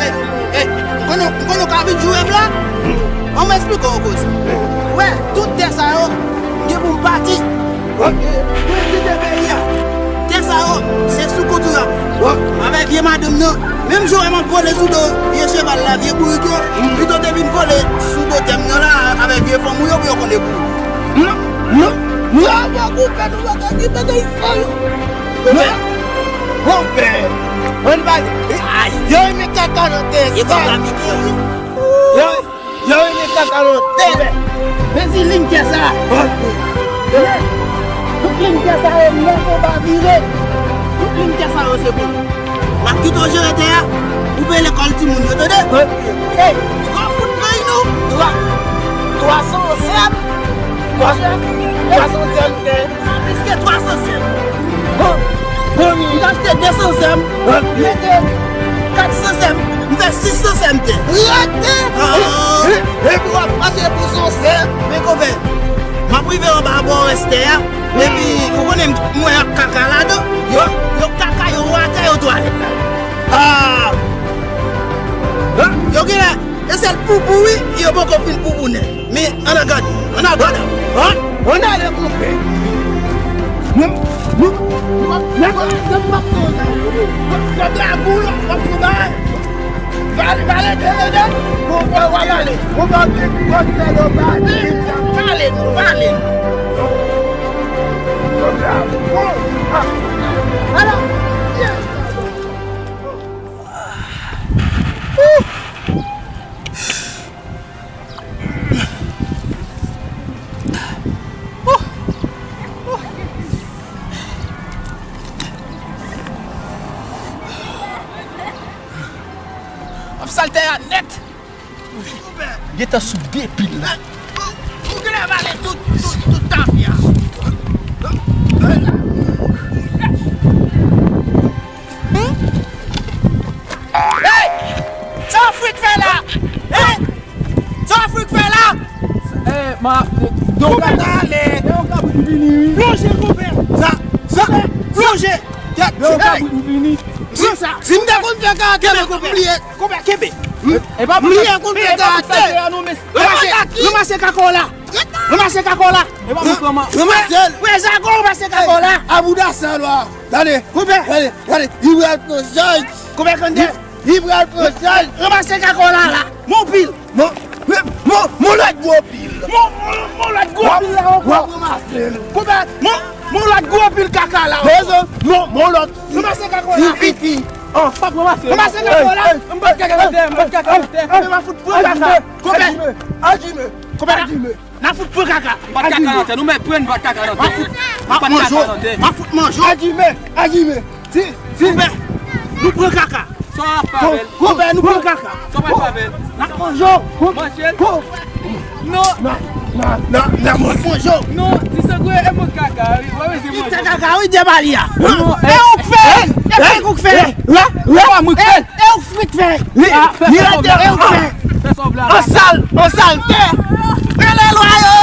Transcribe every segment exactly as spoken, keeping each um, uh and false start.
Ey, ey, m konnen, m konnen w ka vin joure m la. An m esplike w yon koze. Ou wè, tout tè sa yo, m gen pou m pati. Mwen kite peyi a. Tè sa yo, se sou kont ou y ap. Avèk vye madanm nan. Menm jan w wè m ap vole sou do vye cheval la, vye bourik yo, pito te vin vole sou do tè m nan la, avèk vye fanm ou yo, pou yo konnen pou ou. Non, non, non, mwen koupe nou, mwen koupe nou, mwen koupe. Konpè, konpè. Ann pale. Ay, yo renmen kaka nan tè sa. Yo, yo renmen kaka nan tè. Men si liy tè sa. Tout liy tè sa yo, nèg yo pa vire. Tout liy tè sa yo, se pou. M ap kite w jere tè a. Ou peye lekòl timoun yo, tande? Ey, ou ka fout peyi nou. Twa, twa san sèm. Twa san, twa san sèm tè. Sa plis ke twa san sèm. Bon, bon, m t achte de san sèm. Mete kat san sèm. M fè sis san sèm tè. Rete! Ah. E, e, epi w ap pase pou san sèm. Men konpè, m ap rive anba bò wès tè a. Epi, ou konnen m wè y ap kaka ladan. Yo, yo kaka, yo atè, yo twalèt la. Ah! Yo genlè, e sèl poupou, wi, yo poko fin poupou nèt. Men, ann al gade, ann al gade. Ann ale koupe. Mwen, mwen, mwen, mwen, mwen, mwen, mwen, mwen, mwen, mwen, mwen, Vale, vale, tande, tande. Bon, bon, bon, vale. Bon, bon, bon, bon, bon, bon, vale, vale. Bon, ah. Ala, yes. Ap sal tè a nèt. Gentan sou de pil la. Ou genlè vale tout, tout, tout tapi a. Hey! Sa Afrik fè la? Hey! Sa Afrik fè la? Eh, ma, do gata ale. Yon kabrit vini, wi. Plonje, konpè. Sa, sa, plonje. Yon kabrit vini. Si, si m te konn fè karatè, men konpè. Konpè, kenbe. M bliye konn fè karatè. Ranmase, ranmase kaka w la. Ranmase kaka w la. Ranmase l. Wè, Zago, ranmase kaka w la. Abouda salwa. Gade. Konpè. Gade, gade. Li pral pran chaj. Konpè, kande. Li pral pran chaj. Ranmase kaka w la, la. Mon pil. Mon, mon, mon lòt gwo pil. Mon, mon, mon lòt gwo pil la ankò. W ap ranmase l. Konpè, mon, mon lòt gwo pil kaka la ankò. Bezwen, mon, mon lòt. Ranmase kaka w la. Li piti. An, w ap ranmase l. Ranmase kaka w la. M bat kaka nan tè, m bat kaka nan tè. Konpè, m a fout pran kaka. Konpè. Ajime. Konpè. Ajime. N a fout pran kaka. M bat kaka nan tè. Nou mèt pran, m bat kaka nan tè. M a fout, m a fout manje w. M a fout manje w. Ajime. Ajime. Si, si. Konpè, nou pran kaka. Sa w ap fè avè l? Konpè, nou pran kaka. Sa w ap fè avè l? N ap manje w. Manje l? Non. N a, n a, n a, n a manje w. Non, ti sangwe e mwen kaka, wi. Wè, wi, se manje. Ti kaka, wi, djè bali a. Non, e ou k fè l. E fèk ou k fè l. Lè, lè, mwen k fè l. E ou k fè l. Li, li rete, e ou k fè l. An sal, an sal tè. Rele lwa yo.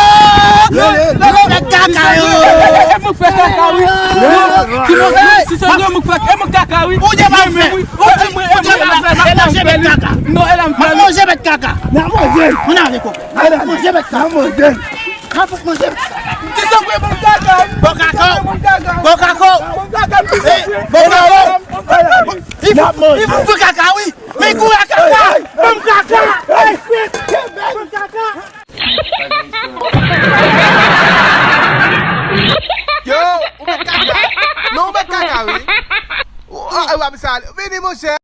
Rele mèt kaka yo. E mwen k fè kaka, wi. Ti manje, si se mwen k fè, e mwen k kaka, wi. Ou djè pa fè. Ou di mwen, e mwen k fè. E manje mèt kaka. Non, e la m fè. Manje mèt kaka. N a manje. Ann ale, konpè. Ann ale. Manje mèt kaka. N a manje. N a fout manje mèt kaka. Ti sangwe, bon kaka. Bon kaka. Bon kaka. Bon kaka. Ey, bon kaka. Li fout, li fout pran kaka, wi. Men kou a kaka. Ban m kaka. Ey, fèk. Ban m kaka. Yo, ou mèt ka Ah, w ap sale. Vini, monchè.